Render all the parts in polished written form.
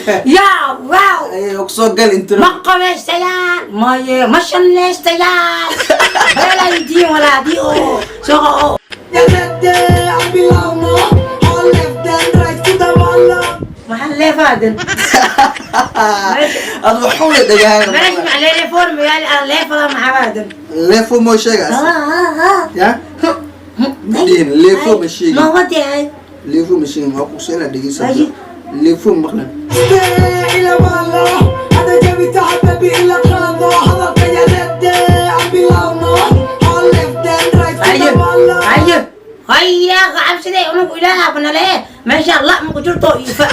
Yaa wow. Ay, oo kusoo gal intro. Ma qabaystayaal, maye, ma shanlaystayaal, beelaydiin walaadii oo soqa oo. Aan bilowno, all left and right ku dabaalo. Maxaa leefaadan? Ad waxun le dhagahaaga. Meesha maxa leelefoon magaali aan leefada maxaa baadan? Leefo moo sheegaas ya ma dhihin, leefo ma sheegin. Noobadihay. Leefo ma sheegin, waa kusoo inaad dhegeysato. Ayi. Leefo maqlan. Ila waalo hada jabi tahay, baby, ila qaado hadalka yarede. Aan bilowno, all left and right ku ayo dabaalo. Ayo, haya, cabsiday unugu ilaaha banale meesha la maku jirto ifa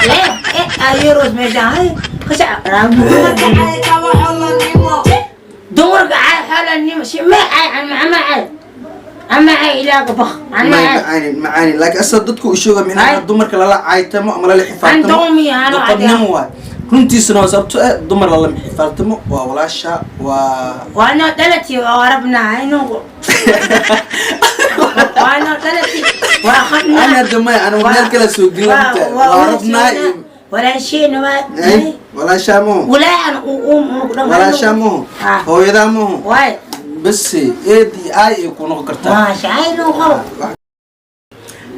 leef e ayeros meesha hay kasac. Dumarka cay qaba xolanimo. Dumarka cay xolanimo si ma cay ama cay ama cay ilaaga bak ama may cay. Macaanin macaanin, laakiin asal dadku u sheego micnaha Ay. Dumarka lala caytamo ama lala xifaaltamo Antomi, ano. Doqonnimo waay, runtiisana waa sababto eh dumar lala xifaaltamo waa walaasha waa. Waana dhalati waa rabnaa inugu waana dhalati waa khadnaa. Ana hadda maya, ana meel kala soo gelin waa rabnaa iyo. Walaasheena waa. Ay, walaashaa maho. Walaahan unugu dhan. Walaashaa maho. Ah. Hooyadaa maho. Waay. Bas eed iyo aay ay ku noqon kartaa. Maasha ay nuqo.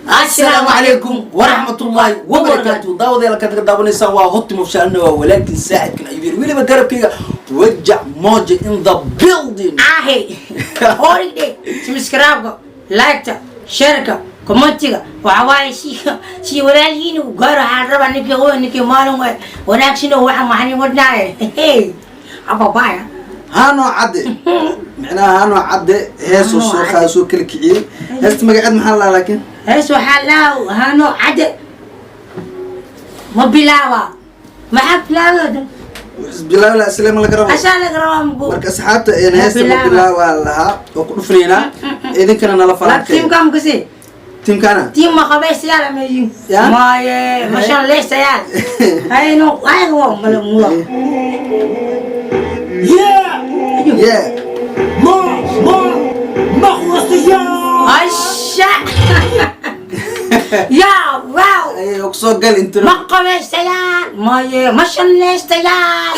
Asalaamu calaykum waraxmatullaahi wabarakaatu. Daawadayaal, kaad ka daawanaysaan waa Hotim Ofshaalna, waa walaalkin saaxibkin Ayuur, weliba garabkayga Wajac Mooja in the building. Ahe horigdhe, subscribe-ka, like-ta, share-ka, comment-iga waxa waaye si walaalyihiin u gaaro. Waxaan rabaa ninkii oo ninkii maalin wanaagsan oo waxaan waxaan wadnaaye ababaya. Haanoo cadde, micnaha haanoo cadde heesoo Haanoo soo cadde. qaada, soo kala kiciyey. Heesta magaceed maxaa la lahaa laakiin? Hees waxaa laa hano cadde ma bilaaba, maxaa bilaabada? Bilaawla islaama laga rabo. Asaa laga rabaa mugu. Marka asxaabta een Ma heesta ma bilaaba. bilaawaa lahaa oo ku dhufnaynaa, idinkana nala falanqeeya. Tiimkaa makasi. Tiimkana. Tiim ma qabaystayaal ama yiin? Ya? Maye, ma shanlaystayaal ayno ayaga waa male mula. Yeah. Yeah. Ma ma ma khuwastayaal. Asha yaa wow. Ay, oo kusoo gal intro. Ma qabaystayaal, maye, ma shanlaystayaal,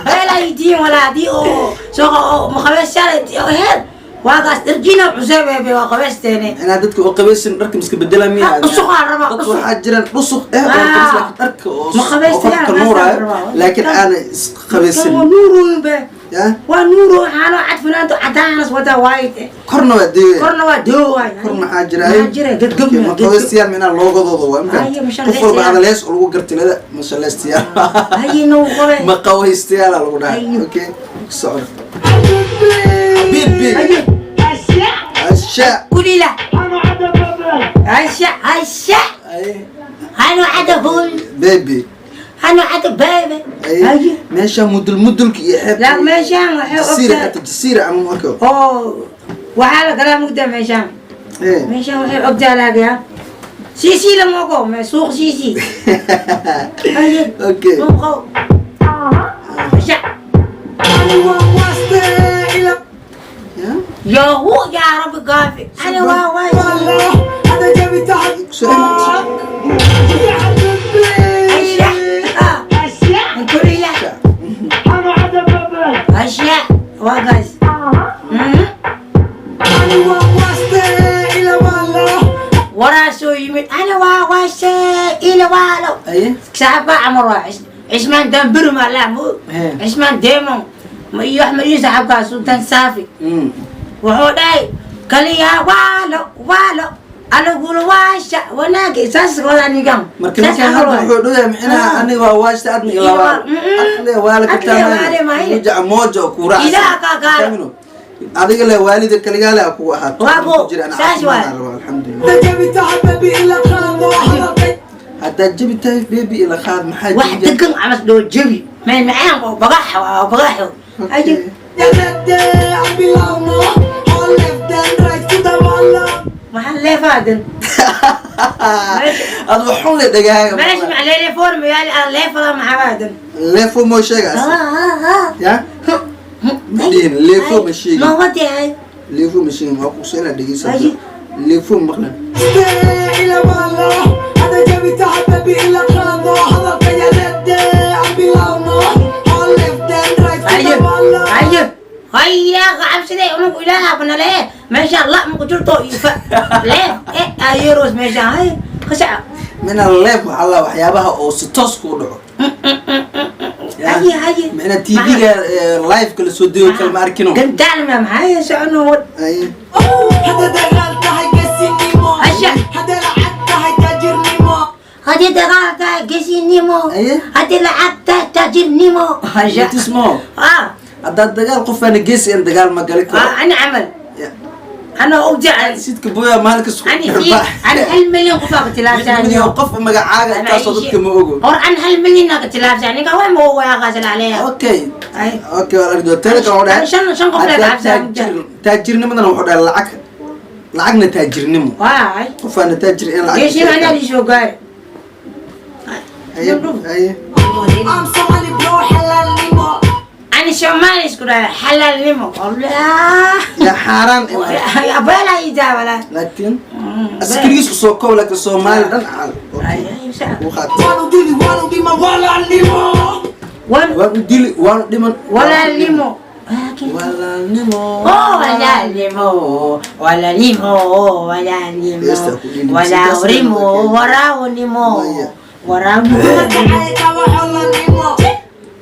beelaydiin walaadii oo soqa oo ma qabaystayaal heer waagaas dharkiina cuseebeebe waa qabaysteene. Micnaha dadka oo qabaysan dharka miska bedela miya? Ha, dhusuqaa rabaa, dad dhusuq. Waxaa jiraan dhusuq eh oo Ah. qabays, laakiin dharka oo Ma qabaystayaal, oo qofka maasaa nuuraayo rabaa. laakiin aanay isqabaysan. Waa nuuroyin be. Ya. Waa nuuro waxaano cad funaanto cadaanas wadaa waaye. Korna waa deewe. Korna waa doo waay. Kor maxaa jira? Maxaa jira gadgab. Ma qabaystayaal micnaha loogadooda waa Ay, imka ma qof walba shallaystayaal. hadal hees oo lagu gartay leda ma shallaystayaal. Haye noo qabe. Ma qabaystayaal lagu dhahay. Ayo. Okay, socdo bibi. Haye. Asha. Kulila asha asha. Ay. Hano cada hol. Baby. Hano cada baby. Ay. Haye. Meesha mudul mudulka iyo xeebta. La meeshaan waxay jasiira ogtahay xataa jasiira ama marka oo waxaa la galaa mugda meeshaan. Eh. Meeshaan waxay ogtahay laagayaa siisii lama ogo me suuq siisii. Haye. Okay. Suuqo asha. Ya. Yahu yaa rabbi gaafi ana waa waay. Asha kulila asha waagaas. Waraasoo yimid ana waa waase ila waalo. Aye. Saaxiibkaa camar waa Cismaan Dambir maa laa mo. He. Cismaan Demon ma iyo Axmed iyo saaxiibkaa Sultan Saafi. Wuxuu dhahay kaliyaa waalo waalo aniguna waasha wanaagi saas wadaa nigan. Marka ninkan hadda wuxuu dhoyahay micnaha aniga waa waashta adna ila waa aqle waala ka Aqle waale maayo. Wajaca mooja oo ku raacsan. Ilaah kaa gaaro. Fahmino? Adiga le waalida kaligaa le kugu ahaato. Waa Ku jira ana saas caafimaad waay. aan rabaa, alxamdulillah. Haddaad jabi tahay baby ila qaad maxaa wax jabiya? Degan camas dhoo jabi meel macaan oo bagax waa bagaxo. Okay. Maxaa leefaadan? Ad waxun le dhagahaaga. Meesha maxa leelefoon magaali aan leefada maxaa baadan? Leefo moo sheegaas ya ma dhihin, leefo ma sheegin. Noobadihay. Leefo ma sheegin, waa kusoo inaad dhegeysato. Aye. Leefo maqlan. Ila waalo hada jabi tahay baby ila qaado hadalka yarede. Hay, ilaaha cabsiday, unugu ilaaha banale meesha la maku jirto ifa leef eh ayeros meesha hay kasaca. Mina leef waxaa la waxyaabaha oo si toos kuu dhaco. Haye, haye. Micna TV-ga live-ka lasoo dego kale ma arkino. Gantaal ma maxay socono wad. Haye. Hadda dagaal tahay geesinimo. Asha. Hadda lacag tahay taajirnimo. Haddii dagaal tahay geesinimo. Haye. Haddii lacag tahay taajirnimo. Asha. Tismo. Ah. Haddaad dagaal qofaana geesi in dagaal ma gali karo. Ah, ana camal. Ya. Ana ogjacal. Sidka booya maalin kasta ku ani fi ani 1 milyan qof aa ka tilaabsan. Milyan qof magacaaga intaasoo dadka ma ogo. Hor an 1 milyan aa ka tilaabsan ninka wax ma ogo aqaasal aleeya. Okay. Ay. Okay, waa arki doontaa. Teeda kale wuxuu dhahay Shan qof haddaad leh cabsan. Taajirnimadana wuxuu dhahay lacag, lacagna taajirnimo. Waay. Qofaana taajir in lacag. Geeshin anaa liisoo gaari. Haye, haye. I'm Somali bro, xalaalnimo. Ani Soomaali isku dhahay xalaalnimo, Allah. Ya xaaraan. Abeela idaa walaa. Laakiin askarigiis usoo koob, laakiin Soomaali dhan caal uu qaatay. Waanu dili, waanu dhima, walaalnimo. Wan. Waan u dili, waanu dhiman. Walaalnimo. Walaalnimo. Oh, walaalnimo, walaalnimo, walaalnimo. Heesta ku dhiili. Walaalnimo, warawnimo. Maya. Warawnimo. Dumarka cayka waa xolanimo.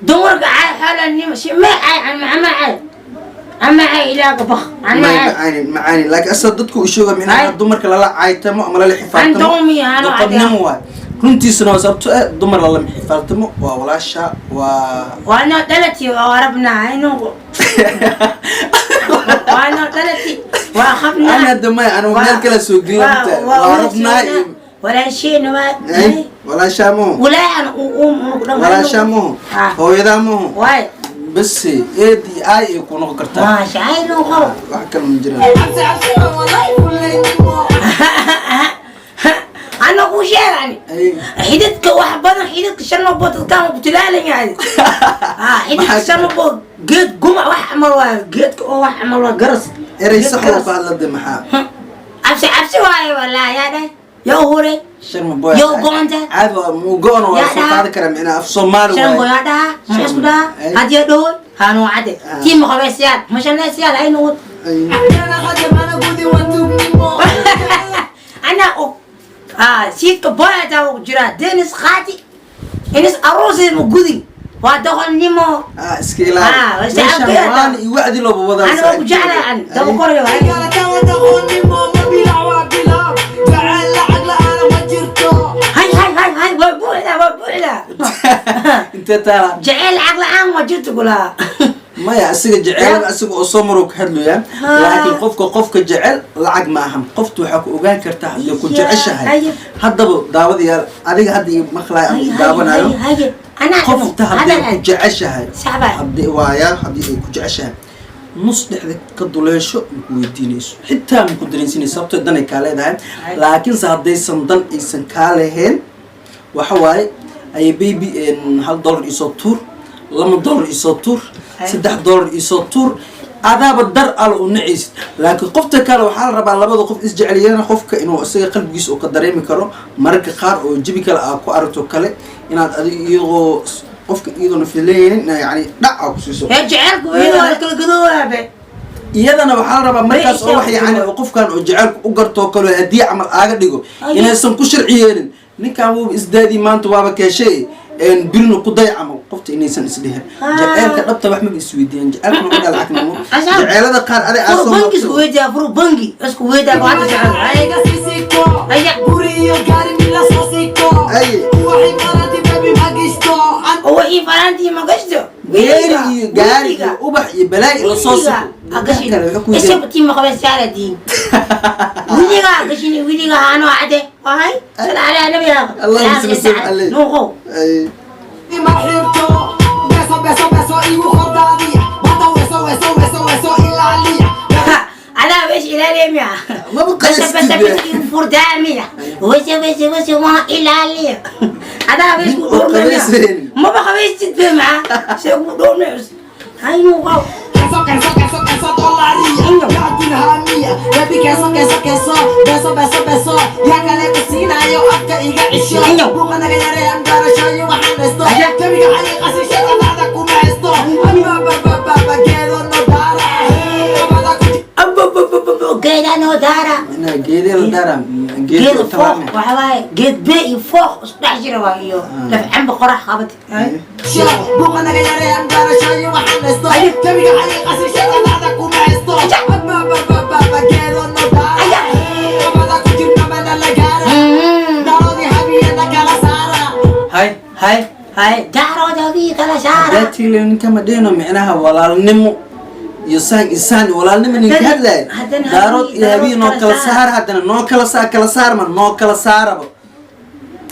Dumarka cay xolanimo shimay cay ama cay ama cay ilaaga baq ama may cay. Macaani macaani, laakiin asal dadku u sheego micnaha Ay. Dumarka lala caytamo ama lala xifaartamo Andoomi, ano. Doqonnimo waay, runtiisana waa sababto eh dumar lala xifaartamo waa walaasha waa. Waana dhalati waa rabnaa inuu waana dhalati waa qabnaa. Ana hadda maya, anu meel kale soo gelin waa rabnaa iyo walaasheena waa. Eh, walaashaa mahu. Walaacan uu Walaashaa mahu. Ah. Hooyadaa mahu. Waay. Bas eed iyo aay ay ku noqon kartaa. Maasha ay noo qabo. Wax kale ma jiraan. Cabsi cabsi waa wallahi fullaynimo. Ana kuu sheegani. Ay. Xididka wax badan, xididka shan bood dadkaan ku tilaalan yahay. Ah, xididka 5 bood geed guma wax camal waa geedka oo wax camal waa garas. Erey Geed sax oo garas. ku hadlada maxaa? Cabsi cabsi waaye walaa yaa dhahay yow hure. Sharma boy. Yow goonta. Caadi waa muu go'on waa Yaa soo dhaha. qaadi karaa micnaha af Soomaali 5 bood waaye. Yaa dhaha maxaa isku dhaha? Ay. Hadiya dhowoy haanuu cade. Ah. Tii maqabeysyaal mashaneysyaal ay nuwad. Ay. Kana khadamana gudi waa tuugnimo. Anaa og ah siidka boyataa og jiraa denis qaati inis aroosay ma gudin waa doqonnimo. Ah, iska ilaali. Ah, waa meeshaan shacabka. waan iyo wacdi looba wadaa. Ana waa ku jeclahay an daba korayo. Gaalata waa doqonnimo, ma bilac waa bilaab. Jacayl lacag la'aana ma jirto. Hay hay hay hay, waa buuxdaa, waa buuxdaa. Intee taala? Jaceyl lacag la'aan ma jirto kulaa. Maya, asiga jecel asiga oo soo maruu ka hadlayaa. Ha. Laakiin qofka jecel lacag ma ahan, qoftu waxaa ku ogaan kartaa haddii ku Ya, jeceshahay. haye. Haddaba daawadayaal, adiga hadda ii maqlaaya ama ii daawanayo, haye anaa qofta hadday ku jeceshahay, Sax baa. haddii waaya haddii ay ku jeceshahay nus dhexda ka duleesho maku weydiinayso, xitaa maku dareensinayso sababtoo danay kaa leedahay. Ay. Laakiinse haddaysan dan aysan kaa lahayn, waxa waaye ay baby $1 isoo tuur, $2 isoo tuur, Ay. $3 isoo tuur, adaaba dar ala u nacaysid. Laakiin qofta kale waxaa la rabaa labada qof isjeceliyana qofka inuu isaga qalbigiisa uu ka dareemi karo mararka qaar oo jebi kale aa ku aragto kale inaad adig iyagoo qofka iyadoona filaynin ina yani dhac aa ku siiso. Ee jaceylku iyadoo waa kala gadoowabe. Iyadana waxaa la rabaa markaas oo wax Bay yani oo qofkan oo jaceylku u gartoo kale haddii camal aaga dhigo Ay. inaysan ku sharciyeelin ninkan wuuba isdaadii maanta waaba keeshay birna ku day camal qofta inaysan isdhehin. Ah. Jaceylka dhabta wax maba isweydiiyaan, jaceylka wuxuu dhaha lacag Asaab. Jaceylada qaar aday aa Furu soo bangi isku marto. weydiyaa, furu bangi isku weydiyaa waa jecel. Iga siisiko. Aya. Guri iyo gaari mila soo siko. Ay. Waxay faranti baby ma gishto. Oo wixii farantii ma gashto. Geeri iyo gaari iyo ubax iyo balaay la soo siko. Kale wuxuu ku weydiiyaan, isagu tii maqabeysyaala diin wiligaa gashini wiligaa haanoo cade wahay sal calaa nabiga. Allahumma salli wa sallim alayh. Nuuqow. Ay. Ma xirto. Beso beso beso igu qordaadiya. Mata weso weso weso weso ilaaliya. Adaa wesh ilaaliya miya? Maba bas bas qaystid. Bas furdaamiya wese wese wese waa ilaaliya adaa wesh ku Ma dhowrna miya? qabaysayn. Maba qabaystid be maxaa see ku dhowrna hay nuuqow. Keso keso keso keso dolariya. Ya dirhamiya. Baby keso keso keso. Beso beso beso. Ya kale ku siinayo afka iga cisho. Inyo. Buuqa naga yareeyaan garashayo waxaan haysto. Aya. Jawiga xaqiiqa si sharafada kuma haysto. Ama ba ba ba ba geedo no daara. Geedee la daara? Geed Geed fooq waxa waaye, geed bee iyo fooq isku dhex jira waa iyo laf cambe qorax qabati. Buuqa naga yareeyaan garashayo waxaan haysto. Jawiga cali qasri shaqadaada kuma haysto. Bababababa geedo no daara. Qabada ku jirna mana la gaara. Daaroodii habiyana kala saara. Hay. Hay hay, daarooda bii kala saara. Daatiile ninka ma dhehno, micnaha walaalnimo iyo saan iyo saan, walaalnimo ninka hadlaay. Haddana Daarood iyo habiye habiye noo daarood kala kala saara, haddana noo kala saar, kala saarma, noo kala saaraba.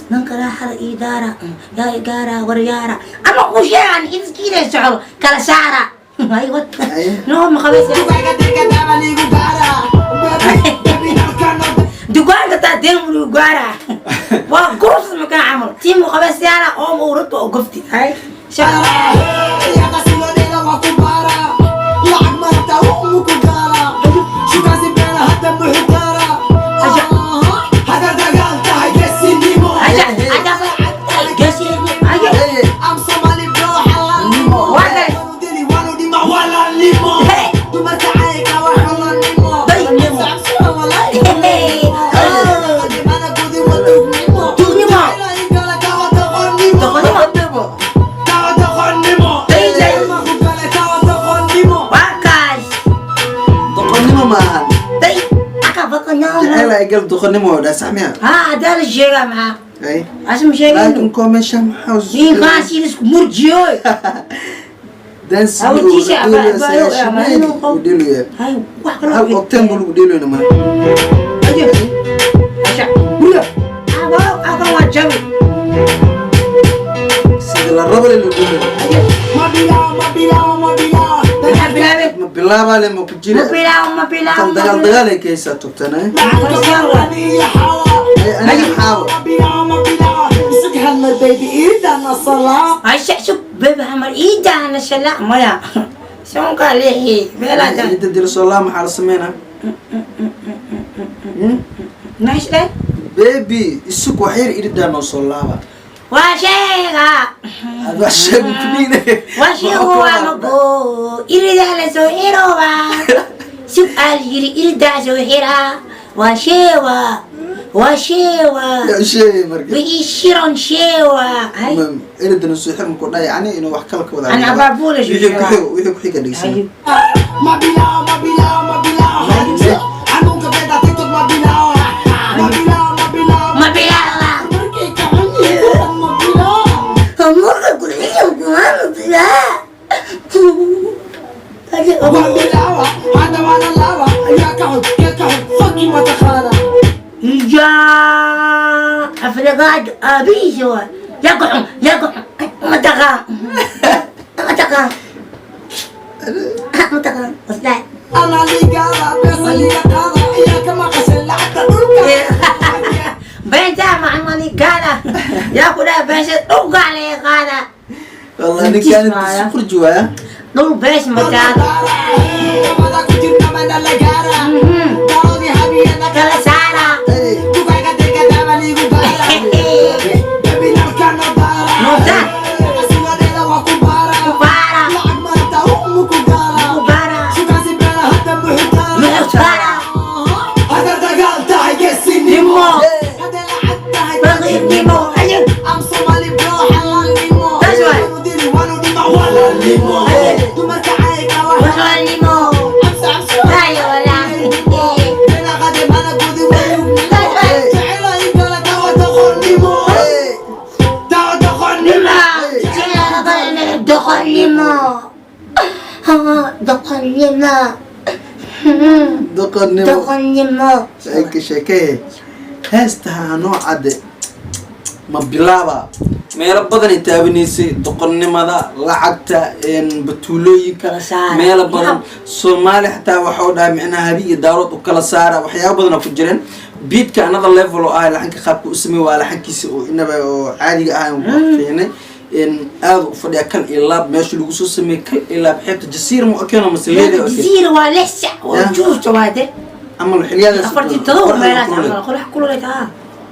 Nanka raaxada ii daara, yaa i gaara waryaara ama ku sheegan iskiina socdo kala saara. Hay wad. Ay. Noo ma qabaysa. Dugaaga dirka daaba liigu gaara. Baby, baby, nalka no. Dukaanka taa deen mulu gaara waa gurus makaa camal tii mu qabaysayaana oo ma ururta oo gofti hay. Iyaga siloodheeda waa ku baara. Lacag marta umu ku gaara. Shukaasi beena hadda muxuu gaara. Hadda dagaal tahay geesinimo. Aja aja gesi aja. I'm Somali bro, xalaalnimo. Waa. Waanu dili, waanu dhima, walaalnimo. Hey. Dumarka cayga waa xolannimo. Daynimo. Samsuma walaahi. Hey. Qadimana gudi waa dugnimo. Dugnimo. Ilaahay gala kawa doqonnimo. Doqonnimo. Kawa doqonnimo. Day, day. Ilma ku gala kawa doqonnimo. Waa kaas. Doqonnimo ma ahan. Day aka baqanaa. Jecel ay gal doqonnimo waa dhaa, sax miya? Ha, haddaa la sheegaa maxaa? Ay. Asma sheegayno. Laakiin koo meesha maxaa? Ninkaas isku murjiyo. Dance. Hawtiisa Dheluya. Hay wax kale. Hal octane buu lagu dheeloyna mara. Ayo. Asha. Guriga. Aba aba waa jabi. Sida la rabo lagu dheeloyo. Ayo. Ma bilaa, ma bilaa, ma bilaa. Maxaa bilaabay? Ma bilaabaa le, ma ku jira. Ma bilaabo, ma bilaabo. Tan dagaal dagaal ay ka haysaa tubtana. Lacagta iyo xawa. Ay, aniga xaawo. Ma bilaa, ma bilaa. Isug hal mar baby iidana salaa. Asha shuk bebe hamar iidana shala maya. Sonka leehi meelaha. Ciidda dirasolaa maxaa la sameynaa? Naxshay. Baby, isug wax yar, iridaa noo soo laaba. Waa sheega. Aad wax sheegi kuniine. Waa sheego waa mago. Iridaa la soo xirooba. Su'aal yiri iridaa soo xiraa. Waa sheewa. Waa sheewa. Yaa u sheegay marka? Wixii shiran sheewa. Hay. Iridana soo xir markuu dhahay, yani inuu wax kala ka wadaa. Ana abaabuula Wixii ku xigo, wixii ku xiga dhegeysan. Ma bilaa, ma bilaa, ma bilaa. Xanuunka beeda TikTok ma bilaa. Ma bilaa, ma bilaa. Ma bilaaba. Markay ka xun yihiin ma bilaa. Marka kulxiyo kuma bilaa. Waa bilaawa, hadda waa la laaba. Yaa ka xun, kee ka xun, fucking waa taqaana. يا أفريقاد أبيش هو يقع يقع متقى متقى متقى أصلا. Anaa liigaada, beesa liiga qaada. Iyaa ka maqashay lacagta dhulka. بنتا مع مالي قالا يا كلا بس طوق علي قالا. Wallahi ninkaan inta isu furji waaya. طول بس متى. Dabada ku jirta mana la gaara. Daaroodii habiyana kala saara. Dugaaga dirka daaba liigu gaara. Baby nalka no daara. No daara. Siladeeda waa ku baara. Baara. Lacag marta umu ku gaara. Baara. Shukaasi beena hadda muxuu daara. Muxuu daara. Hadda dagaal tahay geesinimo. Nimo. Hadda lacag tahay Baqiirnimo. Ayo. I'm Somali bro, xalaalnimo. That's right. Waanu dili, waanu dhima, walaalnimo. Dumarka cayga waa Walaalnimo. Cabsi, cabsi. Ayo walaalnimo. Beena qadimana gudi waa yugnimo. That's right. Jecel ay gala dawa doqonnimo. Dawa doqonnimo. Doqonnimo. Doqonnimo. Doqonnimo. Doqonnimo. Ay ka sheekee heestaha noo cadde ma bilaaba, meelo badan ay taabanaysay: doqonnimada, lacagta, batuulooyinka. Kala saara. Meelo badan Soomaali xataa waxa u dhahay micnaha habi iyo daarood u kala saara, waxyaabo badan oo ku jireen. Beatka another level oo ah, laxanka qaabka u sameey waa laxankiisa oo inaba oo caadiga ah aan ku fiicnay in aad u fadhiya kal iyo laab meesha lagu soo sameeyey, kal iyo laab xeebta jasiira ma okeeno mase leedahay okey. Jasiira waa 6 sac oo juusta waade. Camal xiliyadaas. 47 meelaas camal qorax kululay taa.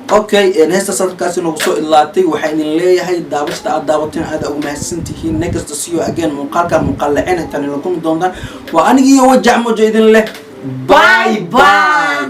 Okay, heestaas halkaasi noogu soo idlaatay. Waxaa idin leeyahay daawashada aad daawateen aad ugu mahadsan tihiin. Next, see you again, muuqaalka muuqaal lacen intaan ila kulmi doontaan. Waa anigii Wajac Mojo idin leh bye bye.